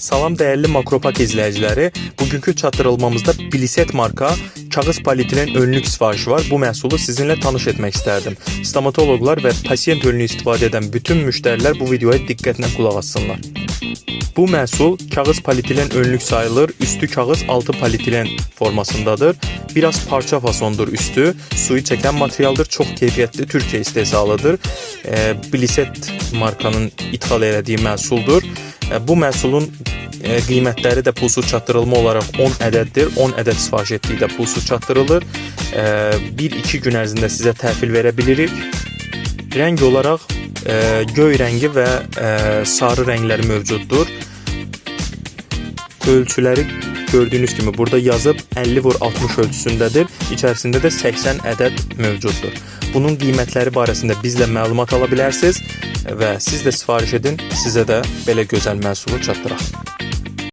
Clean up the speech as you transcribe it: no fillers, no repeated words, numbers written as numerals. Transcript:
Salam dəyərli Makropak izləyiciləri. Bugünkü çatdırılmamızda Bliset marka kağız polietilen önlük sifarişi var. Bu məhsulu sizinlə tanış etmək istərdim. Stomatoloqlar və pasiyent önlüyü istifadə edən bütün müştərilər bu videoya diqqətlə qulaq assınlar. Bu məhsul kağız polietilen önlük sayılır. Üstü kağız, altı polietilen formasındadır. Biraz parça fasondur üstü. Suyu çəkən materialdır. Çox keyfiyyətli Türkiyə istehsalıdır. Bliset markanın ithal elədiyi məhsuldur. Bu məhsulun qiymətləri də pulsuz çatdırılma olaraq 10 ədəddir. 10 ədəd sifariş etdikdə pulsuz çatdırılır. 1-2 gün ərzində sizə təhvil verə bilirik. Rəng olaraq göy rəngi və sarı rəngləri mövcuddur. Ölçüləri gördüyünüz kimi burada yazıb 50 vur 60 ölçüsündədir. İçərisində də 80 ədəd mövcuddur. Bunun qiymətləri barəsində bizlə məlumat ala bilərsiniz və siz də sifariş edin, sizə də belə gözəl məhsulu çatdıraq.